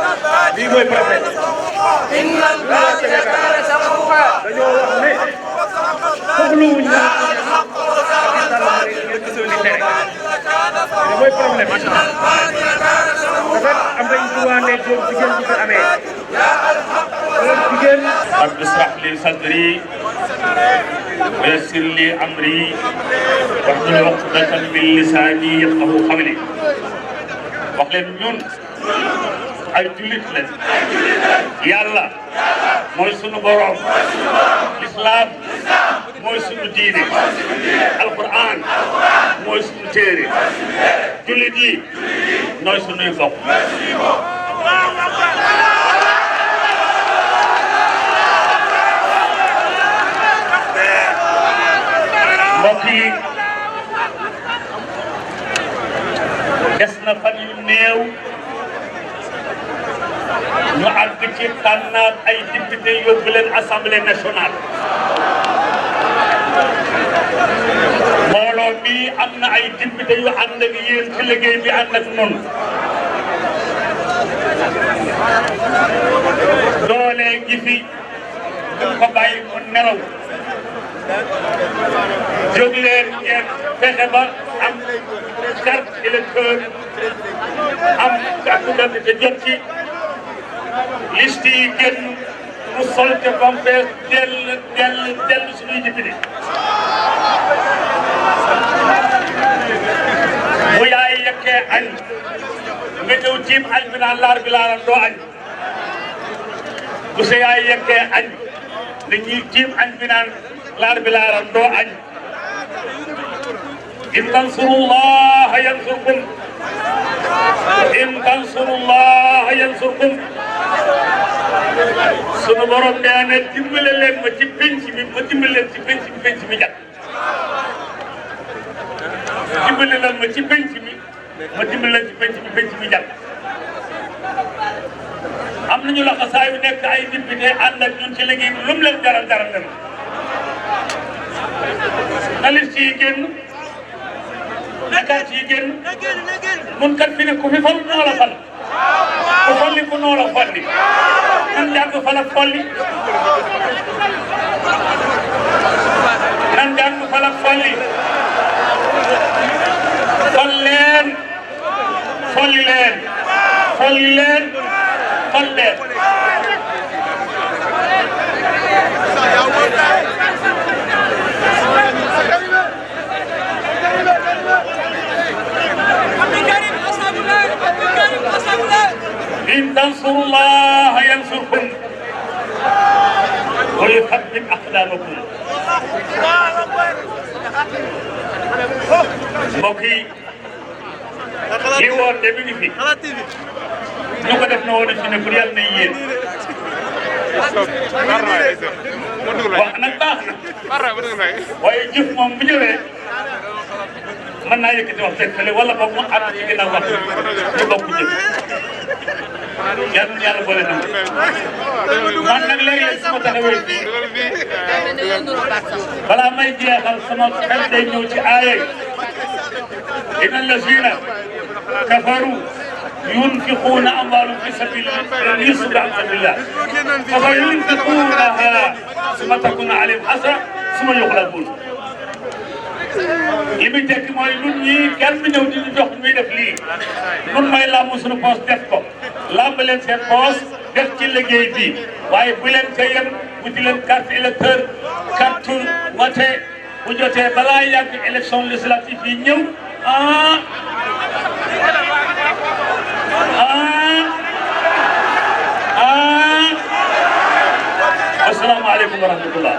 lii mooy problème innal baatila kaana zahuuqa dañoo wax ne soxlawuñ la mooy problème dafa am nañ droit ne góor jigéen bu ko amee góor jigéen rabbi ishrah li sadri wa yassir li amri wahlul uqdatan min lisaani yafqahu qawli wax leen ñun ay jullit lañ yàlla mooy sunu borom lislaam mooy sunu diine alquran mooy sunu téere jullit yi nooy sunuy bokk mbokk yi des na fan yu néew ñu àgg ci tànnaat ay député yóbbu leen assemblée nationale mbooloo mi am na ay député yu ànd ak yéen ci liggéey bi ànd ak noonu doole gi fi duñ ko bàyyi mu nelaw jóg leen ngeen fexe ba am carte électeur am carte d'identité jot ci liste yi génn mu sol te ba mu fees dell suñuy député bu yaay yekkee añ nga ñëw tiim añ bi naan laar bi laaran doo añ bu sa yaay yekkee añ nga ñuy tiim añ bi naan laar bi laaran doo añ in tansurullaha yansurkum in tansurullaha yansurkum sunu borom nee na dimbale leen ma ci penc mi ma dimbale leen ci penc mi jag dimbale leen ma ci penc mi ma dimbale leen ci penc mi jag am nañu la xasaa yu nekk ay député ànd ak ñun ci liggéey bi lu mu leen jaral leen na liste yi génn na carte yi génn mun kat fi ne ku fi fal noo la fal ku folli ku noo la folli nan jàng fal ak folli nan jàng fal ak folli fol leen folli leen folli leen fol leen إن تنصروا الله ينصركم ويثبت أقدامكم mbokk yi li woon de mi ngi fi ñu ko def na woon ci ne pour yàlla na yéen wax nag baax na waaye jëf moom bu ñëwee mën naa yëkkati wax teg fële wala boog mu àtt ci ginnaaw wax ñu bokk jëf yàlla boole na man nag léeg-léeg su ma taxawee fii balaa may jeexal sama xel day ñëw ci aaya inna allazina kafaru yunfiquna amwaalahum fi sabilillah fa yunfiqunaha summa takunu alayhim hasra summa yughlabun li muy tekki mooy ñun ñii kenn du ñëw di ñu jox ñuy def lii ñun may làmb suñu poos def ko làmb leen seen poos def ci liggéey bi waaye bu leen ca yem bu di leen carte électeur carte wote bu jotee balaa yàgg élection législative yi ñëw asalaamaaleykum wa rahmatullah